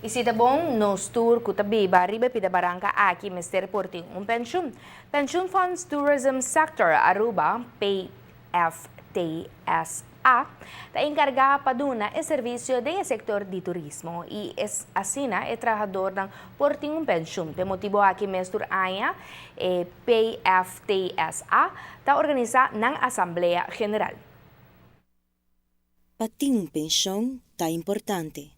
Y si ta bon, nos tur cu ta biba riba pida baranca aki mester por tin un pensioen. Pensioen Funds Tourism Sector Aruba, PFTSA, ta encarga pa duna e servicio den sector di turismo y asina e trahadornan por tin un pensioen. Pa e motibo aki mes tur aña, e PFTSA ta organisa nan Asamblea General. Pa tin un pensioen ta importante.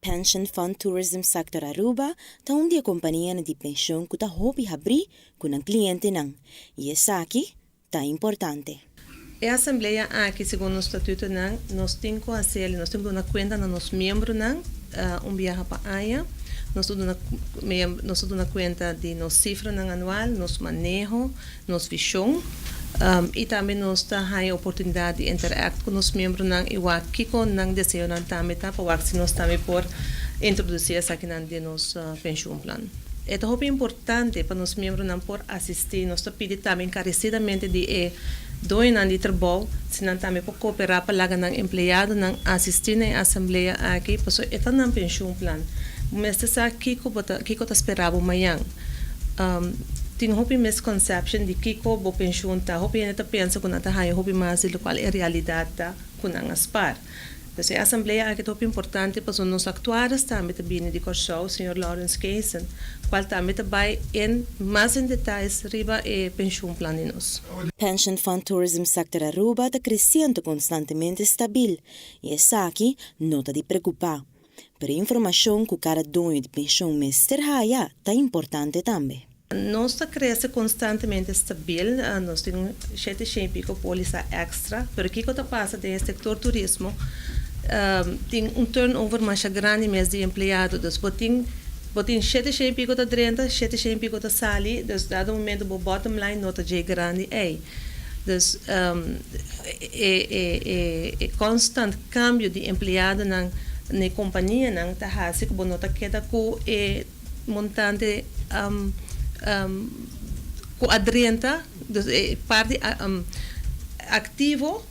Pension Fund Tourism Sector Aruba ta un di e compania di pensioen cu ta hopi habri cu nan clientenan. Y esaki ta importante. E asamblea aki, segun e statutonan, nos tin cu haci, nos tin cu duna cuenta na nos miembronan, un biaha pa aña. Nos ta duna cuenta di nos cifranan anual, nos maneho, nos vision. Y tambe nos ta haya oportunidad di interact cu nos miembronan y wak kico nan deseonan tambe ta pa wak si nos tambe por introduci esakinan den nos pensioenplan. E ta hopi importante pa nos miembronan por asisti. Nos ta pidi tambe encarecidamente di e doñonan di trabou, si nan tambe por coopera pa laga nan empleadonan asisti na asamblea aki, paso e ta nan pensioenplan. Mester sa kico kico ta spera bo mañan. Tin hopi misconception di kico bo pensioen ta. Hopi hende ta pensa cu nan ta haya hopi mas di locual e realidad ta cu nan a spaar. Dus e asamblea aki ta hopi importante paso nos actuaris tambe ta bini di Corsou, Sr. Lawrence Kaysen, cual tambe ta bay in mas in details riba e pensioenplan di nos. Pension Fund Tourism Sector Aruba ta creciendo constantemente stabil y esaki no ta di preocupa. Pero informacion cu cada doño di pensioen mester haya ta importante tambe. Nos ta crece constantemente stabil, nos tin 700 y pico polisa extra, pero kico ta pasa den sector turismo, tin un turnover mas grandi mes di empleado, dus bo tin 700 y pico ta 30, 700 y pico ta sali, dus dado momento bo bottom line no ta dje grandi ei. Dus e constant cambio di empleadonan na companianan ta hasi cu bo no ta keda cu e montante cu a drenta, dus e parti activo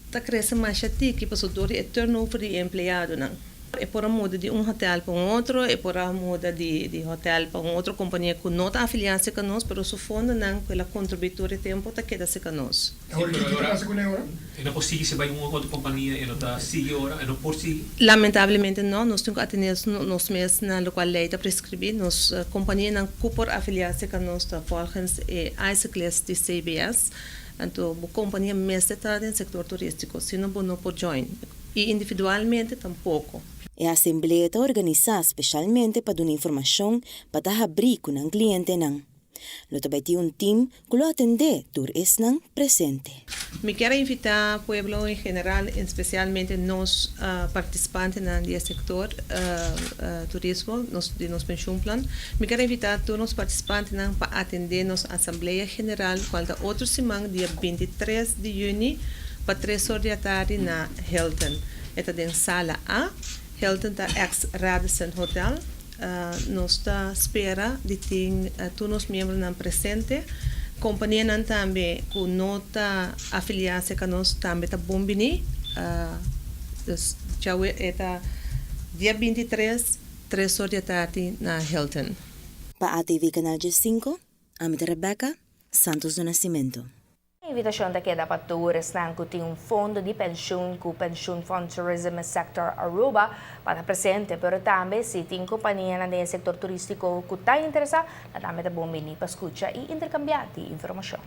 ta crece mas tiki, paso door e turnover di empleadonan. E por a muda di un hotel pa un otro, e por a muda di hotel pa un otro compania cu no ta afilia cu nos, pero su fondonan cu el a contribui tur e tempo ta keda cu nos. Awor, kico ta pasa cu ne ora? E no por sigui si bay un otro compania, e no ta sigui ora, e no por sigui? Lamentablemente no, nos tin cu atene nos mes na locual ley ta prescribi. Nos companianan cu por afilia cu nos ta volgens e ISIC di CBS. Anto, e compania mester ta den sector turistico, sino bo no por join. Y individualmente tampoco. E asamblea ta organisa specialmente pa duna informacion pa ta habri cu nan clientenan. Lo tambe tin un team cu lo atende tur esnan presente. Mi kier invita pueblo en general, especialmente nos participantenan den sector turismo, nos, di nos pensioenplan. Mi kier invita tur nos participantenan pa atende nos Asamblea General, cual ta otro siman, dia 23 di juni, pa 3 or di atardi na Hilton. E ta den sala A, Hilton ta ex Radisson Hotel. Nos ta spera di tin tur nos miembronan presente. Companianan tambe cu no ta afilia cu nos tambe ta bon bini. Dus ta dia 23, 3 or di atardi na Hilton. Pa ATV Canal G5, ami ta Rebecca Santos do Nascimento. Invitacion ta keda pa tur esnan cu tin un fondo di pensioen cu Pensioen Fund Tourism Sector Aruba pa ta presente, pero tambe si tin compania den sector turistico cu ta interesa, tambe ta bon bini pa scucha y intercambia di informacion.